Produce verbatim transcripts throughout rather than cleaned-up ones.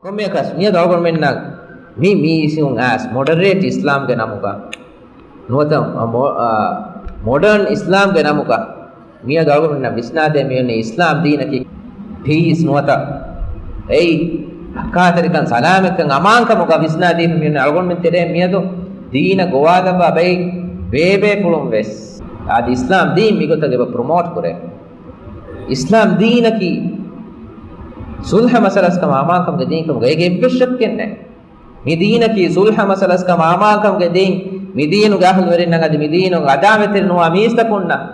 ކޮންމެއަކަސް މިއަދު އަޅުގަނޑުމެންނަށް މި މީސިހުން އައިސް މޮޑަރޭޓް އިސްލާމްގެ ނަމުގަ ނުވަތަ މޮ-، އާ، މޮޑަރން އިސްލާމްގެ ނަމުގަ މިއަދު އަޅުގަނޑުމެންނަށް ވިސްނާދޭ މިއޮންނަ އިސްލާމް ދީނަކީ ޕީސް ނުވަތަ އެއީ ރައްކާތެރިކަން، ސަލާމަތްކަން، އަމާންކަމުގަ ވިސްނާދީފަ މިއޮންނަ އަޅުގަނޑުމެން ތެރޭ މިއަދު ދީނަށް ގޮވާލައްވާ ބައެއް ބޭބޭފުޅުން ވެސް އަދި އިސްލާމް ދީން މިގޮތަށް އެބަ ޕްރޮމޯޓް ކުރޭ. އިސްލާމް ދީނަކީ ޞުލްޙަ މަސަލަސްކަމަށް އަމާންކަމުގެ ދީންކަމުގަ އޭގެ އެއްވެސް ޝައްކެއް ނެތް. މި ދީނަކީ ޞުލްޙަ މަސަލަސްކަމަށް އަމާންކަމުގެ ދީން. މި ދީނުގެ އަހުލުވެރިންނަށް އަދި މި ދީނުގެ އަދާވަތްތެރި ނުވާ މީސްތަކުންނަށް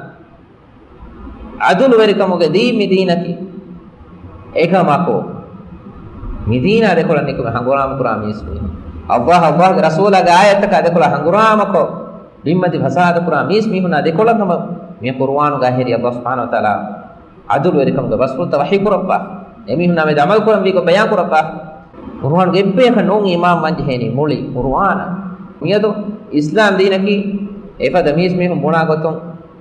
އަދުލުވެރިކަމުގެ ދީން މި ދީނަކީ. އެކަމަކު، މި ދީނާ ދެކޮޅަށް ނިކުމެ ހަނގުރާމަ ކުރާ މީސް މީހުން، އައްލާހް، އައްލާހްގެ ރަސޫލާގެ އާޔަތްތަކާ ދެކޮޅަށް ހަނގުރާމަކޮށް، ބިންމަތި ފަސާދަ ކުރާ މީސް މީހުންނާ ދެކޮޅަށް ހަމަ މި ޤުރުއާނުގައި ހެރި އައްލާހް ސުބްޙާނަހު ވަތަޢާލާ އަދުލުވެރިކަމުގެ ބަސްފުޅުތައް ވަޙީ ކުރައްވާ. އެމީހުންނާ މެދު ޢަމަލު ކުރަންވީ ގޮތް ބަޔާން ކުރައްވާ. ޤުރުއާނުގެ އެއްބަޔަކަށް ނޫން އީމާން ވަންޖެހޭނީ، މުޅި ޤުރުއާނަށް. މިއަދު އިސްލާމް ދީނަކީ އެފަދަ މީސް މީހުން ބުނާ ގޮތުން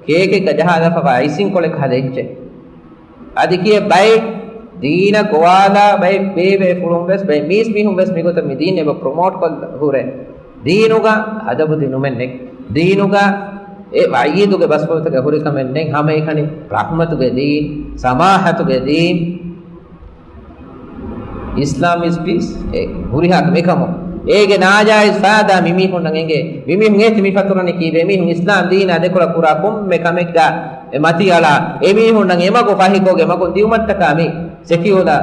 ކޭކެއްގަ ޖަހާލަފަވާ އައިސިންކޮޅެއް ހަދަ އެއްޗެއް. އަދި ކިޔޭ ބައެއް ދީނަށް ގޮވާލާ ބައެއް ބޭބޭފުޅުން ވެސް، ބައެއް މީސް މީހުން ވެސް މިގޮތަށް މި ދީން އެބަ ޕްރޮމޯޓް ކޮށްލަ ހުރޭ. ދީނުގަ އަދަބު ދިނުމެއް ނެތް. ދީނުގަ އެ ވަޢީދުގެ ބަސްފުޅުތަކެއް ހުރިކަމެއް ނެތް. ހަމައެކަނި ރަޙްމަތުގެ ދީން، ސަމާޙަތުގެ ދީން. އިސްލާމް އިޒް ޕީސް. އެ ހުރިހާ ކަމެއް ކަމު. އޭގެ ނާޖާއިޒް ފައިދާ މި މީހުންނަށް އެނގޭ. މި މީހުން އޭތި މި ފަތުރަނީ ކީއްވެ؟ އެމީހުން އިސްލާމް ދީނާ ދެކޮޅަށް ކުރާ ކޮންމެ ކަމެއްގަ އެ މަތި އަޅާ، އެމީހުންނަށް އެމަގު ފަހިކޮށް އެމަގުން ދިއުމަށްޓަކާ މި ސެކިއުލާ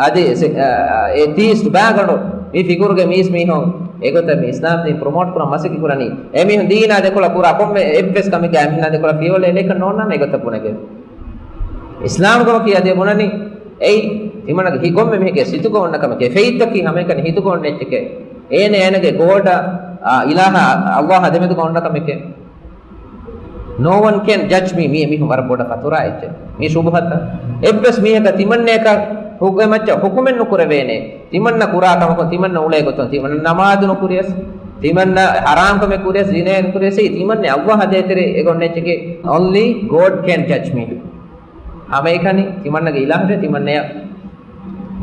އަދި ސެ-، އަ، އެ ތީސްޓް ބާގަނޑު މި ފިކުރުގެ މީސް މީހުން އެގޮތަށް މި އިސްލާމް ދީން ޕްރޮމޯޓް ކުރަން މަސައްކަތް ކުރަނީ. އެމީހުން ދީނާ ދެކޮޅަށް ކުރާ ކޮންމެ އެއްވެސް ކަމެއްގަ އެމީހުންނާ ދެކޮޅަށް ފިޔަވަޅެއް އެކަން ނޯންނާނެ އެގޮތަށް ބުނެގެން. އިސްލާމްކަމަކީ އަދި ބުނަނީ އެއީ ތިމަންނަގެ ހި-، ކޮންމެ މީހެއްގެ ސިތުގަ އޮންނަ ކަމެކޭ، ފެއިތަކީ ހަމައެކަނި ހިތުގަ އޮންނަ އެއްޗެކޭ. އޭނަ އޭނަގެ ގޯޑަށް، އާ، އިލާހާ، އައްލާހާ ދެމެދުގަ އޮންނަ ކަމެކޭ. No one can judge me. މީ މީހުން ވަރަށް ބޮޑަށް ފަތުރާ އެއްޗެއް. މީ ޝުބުހަތައް. އެއްވެސް މީހަކަށް ތިމަންނަޔަކަށް ހުކުމެއް މައްޗަށް ހުކުމެއް ނުކުރެވޭނެ. ތިމަންނަ ކުރާ ކަމަކުން ތިމަންނަ އުޅޭ ގޮތުން ތިމަންނަ ނަމާދު ނުކުރިޔަސް، ތިމަންނަ ހަރާމް ކަމެއް ކުރިޔަސް، ޒިނޭ ނުކުރިޔަސް، ތިމަންނަ އައްލާހާ ދޭތެރޭ އެގޮތް އެއްޗެކޭ. Only God can judge me. ހަމައެކަނި ތިމަންނަގެ އިލާހުގެ ތިމަންނަޔަށް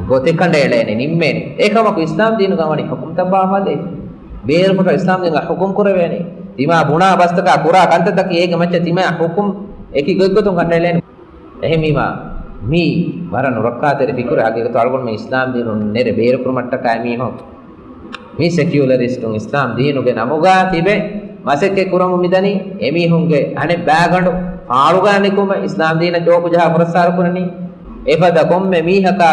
ގޮތެއް ކަނޑައެޅޭނެ، ނިންމޭނެ. އެކަމަކު އިސްލާމް ދީނުގަ ވަނީ ޙުކުމްތައް ބާވާލެވި. ބޭރުފަކަށް އިސްލާމް ދީނުގަ ޙުކުމް ކުރެވޭނެ. ތިމާ ބުނާ ބަސްތަކާ ކުރާ ކަންތައްތަކީ އޭގެ މައްޗަށް ތިމާ ޙުކުމް އެކި ގޮތްގޮތުން ކަނޑައެޅޭނެ. އެހެންވީމާ، މީ ވަރަށް ނުރައްކާތެރި ފިކުރެއް. ހަގީގަތު އަޅުގަނޑުމެން އިސްލާމް ދީނުން ނެރެ ބޭރުކުރުމަށްޓަކާ އެމީހުން މި ސެކިއުލަރިސްޓުން އިސްލާމް ދީނުގެ ނަމުގަ ތިބެ މަސައްކަތް ކުރަމުން މިދަނީ. އެމީހުންގެ އަނެއް ބާގަނޑު ފާޅުގަ ނިކުމެ އިސްލާމް ދީނަށް ޖޯކު ޖަހާ ފުރައްސާރަ ކުރަނީ. އެފަދަ ކޮންމެ މީހަކާ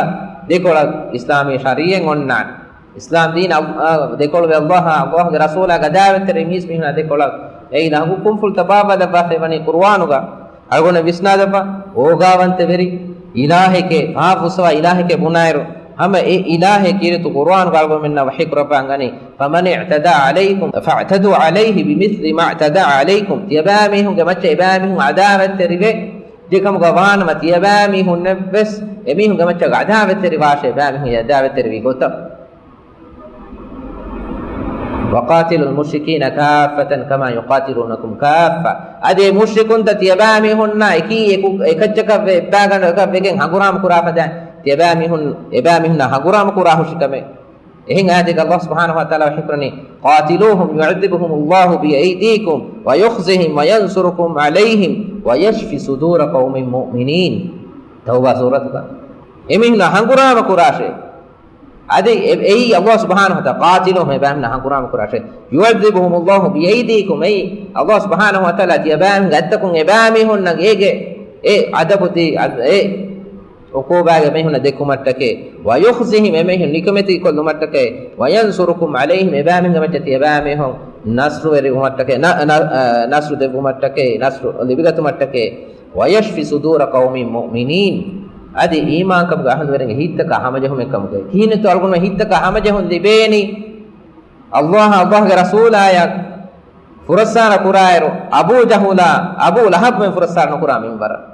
ދެކޮޅަށް އިސްލާމީ ޝަރީޢަތް އޮންނާނެ. އިސްލާމް ދީން އަ-، އަ-، ދެކޮޅުވެ އައްލާހާ، އައްލާހުގެ ރަސޫލާ ގަދާވެތެރި މީސް މީހުނާ ދެކޮޅަށް އެއީ ލަހު ކުންފުޅުތައް ބާއްވާލައްވާފައި ވަނީ ޤުރުއާނުގަ. އަޅުގަނޑަށް ވިސްނާލައްވާ، އޯގާވަންތަވެރި އިލާހެކޭ، ފާފަ ފުއްސަވާ އިލާހެކޭ ބުނާއިރު، ހަމަ އެ އިލާހެއް ކީރިތި ޤުރުއާނުގަ އަޅުގަނޑުމެންނަށް ވަޙީ ކުރައްވާން ގަނީ، فمن اعتدى عليكم فاعتدوا عليه بمثل ما اعتدى عليكم. ތިޔަބައިމީހުންގެ މައްޗަށް އެބައިމީހުން އަދާވަތްތެރިވެ ދިކަމުގަ ވާނަމަ، ތިޔަބައިމީހުންނެއްވެސް އެމީހުންގެ މައްޗަށް އަދާވަތްތެރިވާށޭ، އެބައިމީހުން އަދާވަތްތެރިވި ގޮތަށް. وقاتلوا المشركين كافة كما يقاتلونكم كافة. އަދި މުޝްރިކުންތައް ތިޔަބައިމީހުންނާ އެކީ އެކު-، އެކައްޗަކަށް ވެ އެއްބާގަނޑު އެކަށް ވެގެން ހަނގުރާމަ ކުރާ ފަދައިން ތިޔަބައިމީހުން، އެބައިމީހުންނާ ހަނގުރާމަ ކުރާ ހުށިކަމެއް. އެހެން އާޔަތެއްގަ އައްލާހު ސުބްޙާނަހު ވަތަޢާލާ ވަޙީކުރަނީ، قاتلوهم يعذبهم الله بأيديكم ويخزهم وينصركم عليهم ويشف صدور قوم مؤمنين. ތައުބާ ސޫރަތުގަ އެމީހުންނާ ހަނގުރާމަ ކުރާށޭ. އަދި އެ-، އެއީ އައްލާހު ސުބްޙާނަހު ވަތަޢާލާ، قاتلوهم، އެބައިމީހުންނާ ހަނގުރާމަ ކުރާށޭ. يعذبهم الله بأيديكم، އެއީ އައްލާހު ސުބްޙާނަހު ވަތަޢާލާ ތިޔަބައިމީހުންގެ އަތްތަކުން އެބައިމީހުންނަށް އޭގެ އެ އަދަބު ދީ، އަ-، އެ އުޤޫބާގެ މީހުންނަށް ދެއްކުމަށްޓަކައި، ويخزهم، އެމީހުން ނިކަމެތި ކޮށްލުމަށްޓަކައި، وينصركم عليهم، އެބައިމީހުންގެ މައްޗަށް ތިޔަބައިމީހުން ނަޞްރުވެރިވުމަށްޓަކައި، ނަ-، ނަ-، އަ، ނަޞްރު ދެއްވުމަށްޓަކައި، ނަޞްރު ލިބިގަތުމަށްޓަކައި، ويشف صدور قوم مؤمنين. އަދި އީމާންކަމުގެ އަހުލުވެރިންގެ ހިތްތަކާ ހަމަޖެހުމެއްކަމުގައި. ކިހިނެއްތޯ އަޅުގަނޑުމެން ހިތްތަކާ ހަމަޖެހުން ލިބޭނީ؟ އައްލާހާ އައްލާހުގެ ރަސޫލާޔަށް ފުރައްސާރަ ކުރާއިރު، އަބޫ ޖަހުލާ، އަބޫ ލަހަބު މެން ފުރައްސާރަ ނުކުރާ މިންވަރަށް.